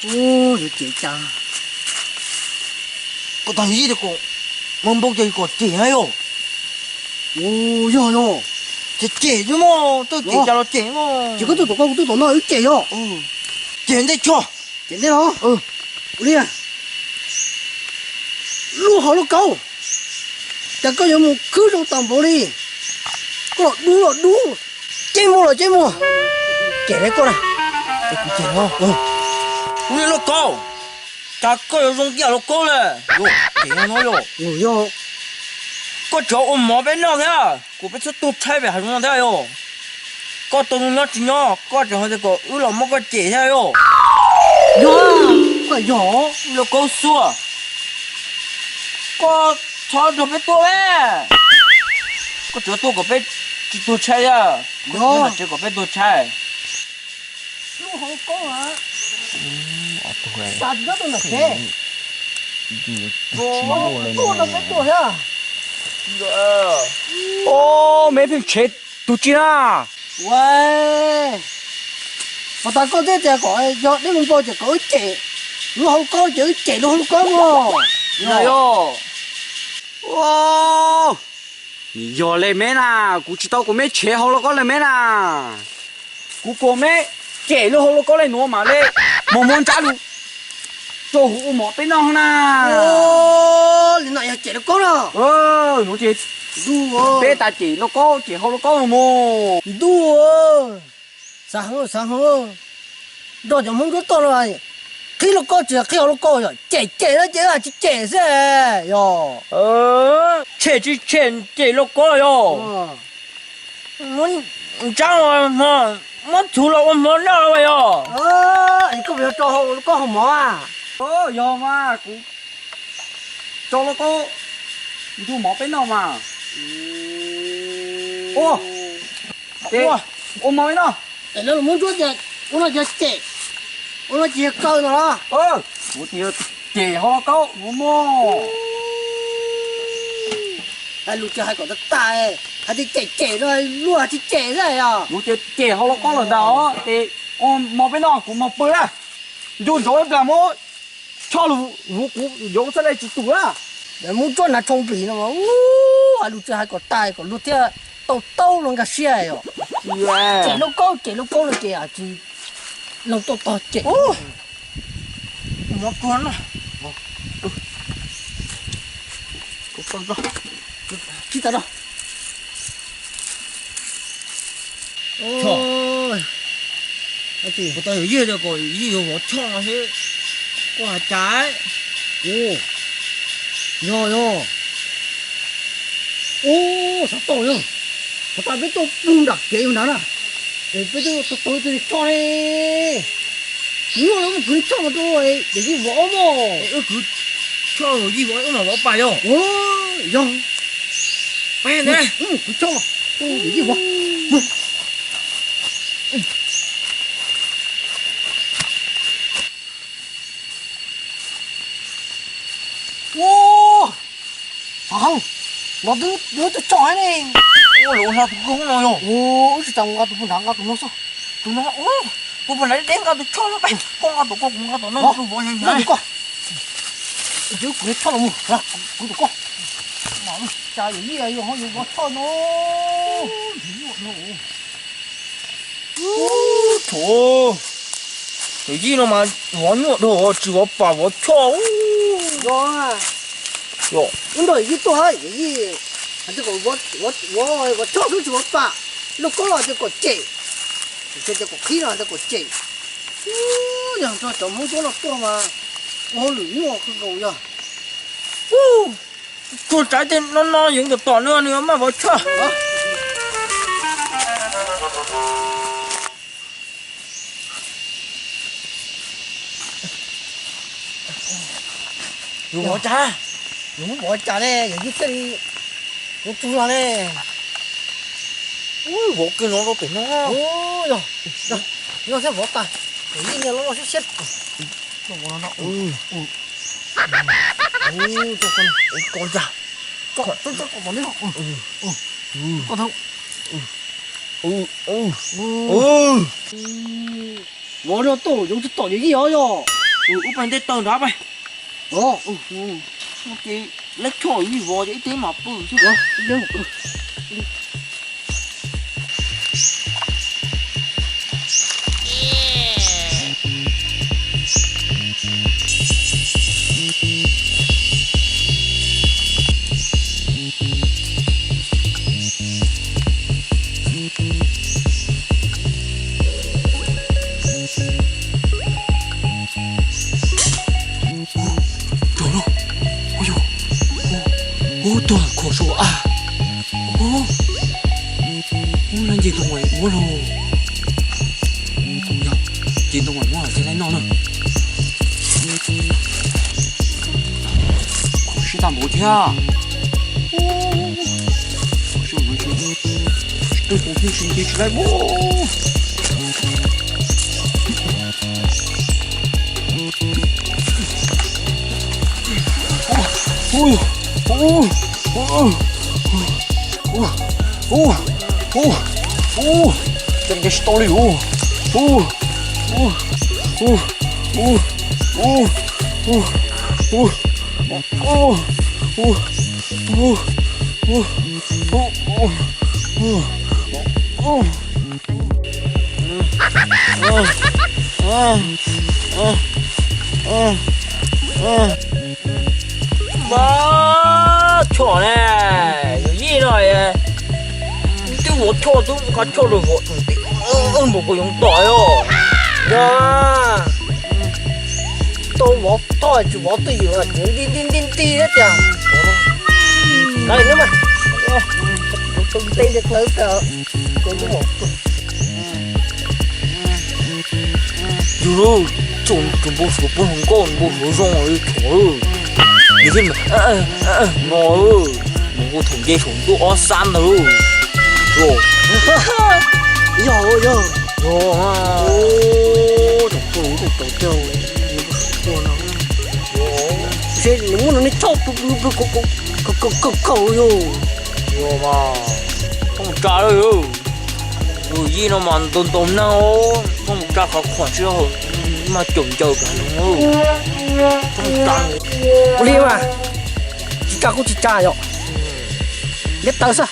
Ua, yuav cem cas? Koj tag yij tias kom muab npau cas kom cem na yog. Ua, yog yog. Ces cem xwb mog, tuaj cem cas los cem mog. Ces koj tuaj tom koj, kuv tuaj tom no wb cem yog. Cem ntej tso. Cem ntej los? Ua li, lub hauv lub kaub, cas koj yuav mus khwb zoo tas npaum li. Koj los dub los dub, cem mus los cem mus. Cem li koj na. Kuv cem no. Kuv yog lauj kaub, cas koj yuav zoo ib yam lauj kaub li. Cem no yog. Koj tseem ua mov peb noj thiab, kuv peb txhob tuag tshaib pem hav zoov no thiab yog. Koj tau nyob tsis nyob koj tseem hais tias kom wb los muab koj cem thiab yog. Yog, koj yog lauj kaub xuaj. Koj txhob nrog peb tuaj me. Koj tseem tuaj kom peb tsis tuag tshaib thiab. Kuv tseem kom peb tuag tshaib. Lub hauv koob a. Cas tsis nyob rau nram tsev. Tuaj no peb tuaj thiab. Ob, me pheej tshev tus tsi na. Ua, puas tas koj thiaj tias kom yog dej muag npau ces kom wb cem lub hauv koob ces wb cem lub hauv koob mog. Yog. Yog li me na, kuv tsis tau kom me tshev hauv lauj kaub li me na. Kuv kom me cem lub hauv lauj kaub li nuav mam li mus muab ntsab lug rau huv ua mov peb noj na. Li no yog cem lauj kaub na. Nuav ces peb tas cem lauj kaub, cem hauv lauj kaub mus. Ntuj, xav heev xav heev. Nrog cov Hmoob Ntsuab tuaj no, qhib lauj kaub tsis qhib hauv lauj kaub, yog cem cem no ces tsis cem xwb yog. Tshem tsis tshem cem lauj kaub yog. Ntsab hmo, muab txhuv los ua hmo noj yog. Es koj puas yog rau hauv lauj kaub haus mov a? Yog mas, kuv rau lauj kaub nrug mov peb noj mas. Ua, ua mov peb noj. Es lawv los muab ntsuab tias ua no ces cem, ua no ces yog kaw no los? Kuv tias cem hauv lauj kaub ua mov. Hais lus tsis hais kom tag tag, hais tias cem cem no luag tsis cem xwb yog. Kuv tias cem hauv lauj kaub lawm ntag os, ces ua mov peb noj, kuv mov pw na. Ncu ntsoov ib plag muab choj lug vuv kuv yoov txhaj le tsis tus na. Muab ntsuab hnav tshoo plig no, hais lus tsis hais kom tag kom luag thiaj tau taub luag nkag siab yog. Cem lauj kaub, cem lauj kaub no ces tsis, luag tuaj tog cem. Tsis tas rau. Puas tau yog yij tias kom yij yuav vov choj no thiab, koj has cas? Yog yog. Ub, xav tau yog, puas tas peb tuaj pug nram kev mus nrad na, es peb twb tau ib tug choj ne. Kuv nyuaj los mus kwv choj rau yawm yij vov mog. Wb kwv choj yawm yij vov wb mam vov pas yog. Yog, peb ne, kwv choj yawm yij vov. Ua, xav heev, los twb yuav tus choj ne. Ua, lawv ua hla tus koob no yog. Wb tsis tas mus nqa tus puag nrad, nqa tus no xwb. Tus no, tus puag nrad deb, nqa tus choj no peb, koj nqa tus koj, kuv nqa tus no, tus vov nyav nyav. Kuv tus koj, kuv tus koj, mas cas yawm yij yuav ho yuav vov choj no. Tshuav, yawm yij no mas vov nyuaj dhau, tsis vov pas vov choj. Yog, wb nrog yawm yij tuaj, yawm yij hais tias kom vov choj xwb tsis vov pas, lauj kaub los tias kom cem, tias kom qhib no tias kom cem. Yog nrog cov Hmoob Ntsuab no tuaj mas ua hauj lwm nyuaj kawg nkaus yog. Tsuag tsav tej no no yus nkaum tom no nws maj vov choj. Yus vov cas? Yus muab vov cas ne, yawm yij thiaj li kuv tug no ne. Vov kiag no rau pem no. Yog, yog, yog thiab vov tas, yawm yij niag loj loj siab siab. Koj cas? Koj, koj, koj, koj, koj, koj, Vov no tuaj yoov tsis tom yawm yij os yog. Ub, pais ntej taw nrad pais. Ces lab choj ib vov ces ib teg mam pw xwb. Tuag lauj. Ub, tuag kho sua a. Ub, ub, no nce ntoo muab lauj. Yog, nce ntoo muab ces lawv noj na. Kho siab tag npaum thiab. Ub, kho siab no ces, twb tus hnub tsis nce tsis laib mus. Ub, ub, ub, ub, ub, ub, ub, ub, ub, ub, ub, ub, ub, ub, ub, ub, ub, ub. Mas choj ne, yawm yij no twb vov choj twb qab choj rau vov tus ntiv npaum ko yoov tom yog. Yog tau vov toj tsis vov twj ywm ces nti nti nti nti thiab tiag. Lawv neb mas, tus nte nte ntawd tas, yus tsom tus npau suav puag hluas nkauj, npau suav zoo li thaum nws thiaj no, mus ua thaum nce saum ntuj ob sab ntawd. Yog, yog, yog, thaum puag hluas nkauj tau tiag, nws muab no nej choj pw pw pw kaum kaum yog. Yog mas, koj mus tsa lawm. Yawm yij no mas ntau ntau neeg, koj mus tsa qhov khoom sib haum mas caum ncaws kav no. Ua li mas, tsis tsa kuj tsis tsa yom. Liab tawv xwb.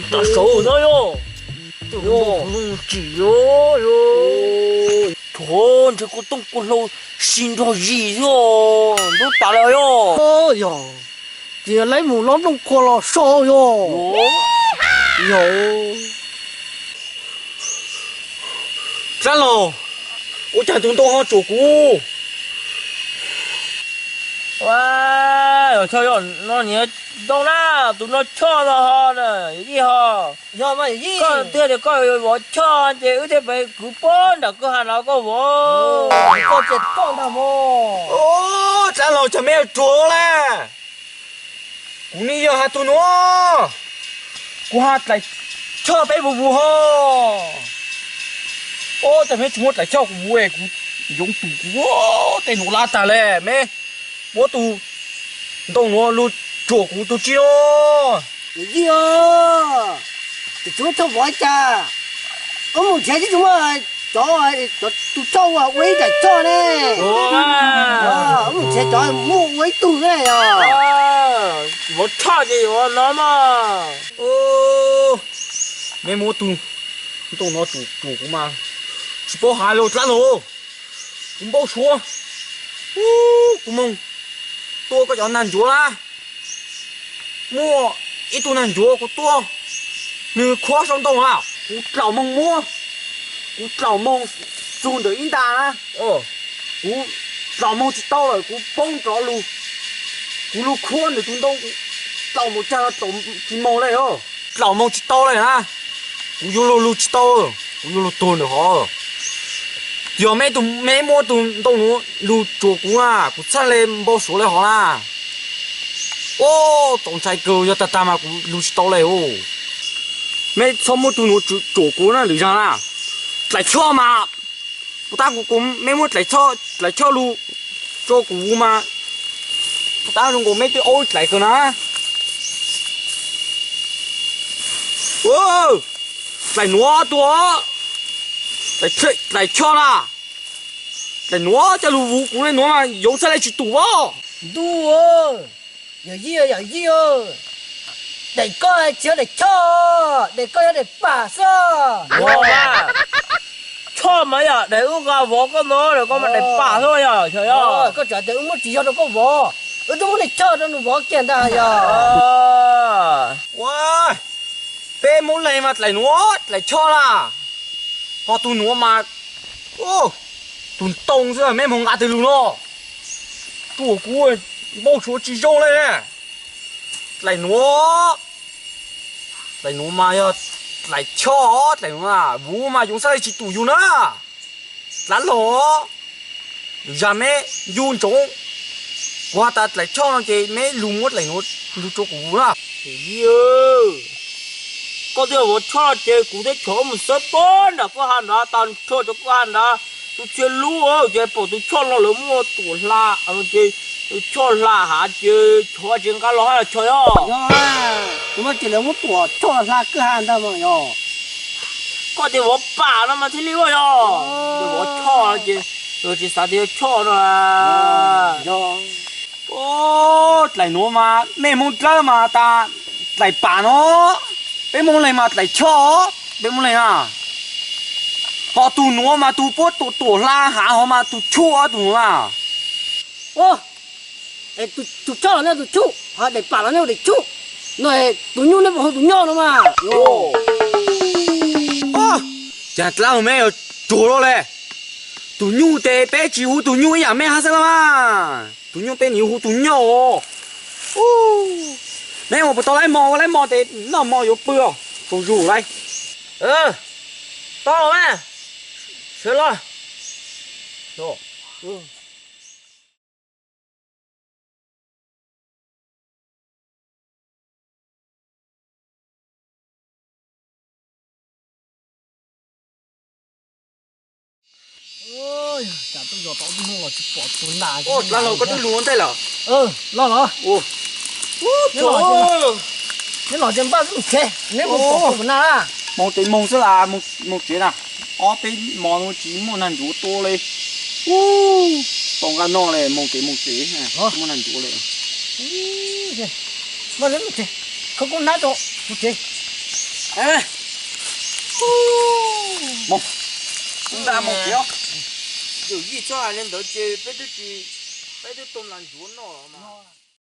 Tam saud no yog. Tsis yog, tshuav ntshe kua tooj kua hlau si nrog zis xwb, ntub tas lawm yog. Yog, ces lawv mus lob nplooj qhuav los so yog. Yog. Dab laug, ua cas tus ntoo ho tsuam kuv? Ua, yog choj yog no niag ntoo na, tus no choj no ho na, yawm yij ho. Yog mas yawm yij. Koj twb tias koj vov choj ces wb thiaj pem kwv pob nram kwj ha no koj vov. Koj ces koj ntag mog. Dab laug, cas mej yuav tsuag lawm? Kuv ne yog has tus nuav, kuv has dlaim choj peb vus vus ho. Ob, cas mej tsis muab dlaim choj kuv vus es kuv yoov tus kuv tej nuav lab tag le. Mej muab tus ntoo nuav lug tsuam kuv tug tsi os. Yawm yij os, tus tsuam choj vov cas, wb mus nrhiav tib tug muaj cov, cov tus choj ua ib dlaim choj ne. Wb mus nrhiav cov muaj ua ib tug ne yog. Vov choj ces yuav no mas. Mej muab tus ntoo nuav tsuam kuv mas tsis paub has lug dlaab lug. Kuv npau suav, kuv moog tua koj cov nag ncuav na, muaj ib tug nag ncuav kuv tua, nwg khuab sau ntoo na, kuv dlaum moog muab, kuv dlaum moog txug ntawm ib nta na, kuv dlaum moog tsis tau lawm, kuv poob nrov lug, kuv lug khuab ntawm tus ntoo, dlaum moog tsaag los dlaum tsis moog le os, dlaum moog tsis tau le na, kuv yuav lug lug tsis tau, kuv yuav lug tuag ntawm hov. Yog meb tug, meb muab tug ntoo nuav lug tsuam kuv na, kuv txhaj le npau suav le hov na. Ub, txaus ntshai kawg, yog tag tag mas kuv lug tsis tau le os. Meb txhob muab tug nuav tsuam kuv na lwm zaag na. Dlaim choj mas, puas tab kuv, meb muab dlaim choj lug rua kuv mas, puas tab zoo nkaus meb twb aub dlaim kawg na. Dlaim nuav tuaj, dlaim choj na, dlaim nuav coj lug vuv kuv le nuav mas yoov txhaj le tsis tum as. Ntuj, yawm yij, yawm yij, daim koj tsis yog daim choj, daim koj yog daim pam xwb. Choj mas yog daim wb nqa vov koj no, koj mas daim pam xwb yog. Koj tseem tias wb muab tsis yog rau koj vov, wb twb muab daim choj rau nws vov kiag ntag yog. Ua, peb Hmoob leeg mas dlaim nuav dlaim choj na, ho tug nuav mas tug ntoo xwb, meb moog nqa twg lug no. Tuaj kuv npau suav tsis zoo le. Dlaim nuav, dlaim nuav mas yog dlaim choj, dlaim nuav vuv mas yoov txhaj le tsis tum yug na. Dlav log, zag meb yug ntsoov, kuv has tas dlaim choj no ces meb lug muab dlaim nuav lug rua kuv vuv na. Koj twb vov choj ces kuv twb chov mus xawb pob nram koj ha nrad, tag nrho cov koj ha nrad, tus txhia lub ces pom tus choj no lawv muab tuam hla, ces tus choj hla hav ces chov tsis nqa los hab los chov yog. Kuv no ces lawv muab tuam choj hla kwj ha ntag mas yog. Koj tias vov pam no mas thiaj li ua yog, vov choj ces tsis xav tias yog choj no. Dlaim nuav mas mej Hmoob dlawb mas tas dlaim pam no, peb Hmoob leeg mas dlaim choj, peb Hmoob leeg na. Ho tug nuav mas tug puab tuam tuam hla hav ho mas tug chuj tug nuav na. Tug choj los nej tus chuj, ho daim pam los nej tus chuj, no tus nyuj nej puas hu tus nyoj no mas. Cas dlaab mej yuav tsuag luaj le. Tus nyuj tes peb tsis hu tus nyuj ib yam mej hab xwb na mas. Tus nyuj peb nws yuav hu tus nyoj os. Meb ua puas tau laib mov, ua laib mov tes noj mov yuav pw os, tsaug zug lawm. Tau mas, sawv los. Cas tuaj zov tau ib hnub los tsis pom tus nas. Dlaab Laug koj twb lug ua ntej lawm? Los los. Neb los ces npaj wb mus tsev, neb mus pom tus nas. Moog tes moog xwb las, moog tsev na. Ob peb mov no tsis muaj nag ntsuav tua le. Tau nqaj noj le, moog tes moog tsev, tsis muaj nag ntsuav le. Koj kuj nab rau kuv tsev. Moog, kuv nqa moog tsev. Yawm yij txhob hais li ntawd ces peb twb tsis, peb twb tau nas ntsuav noj los mas.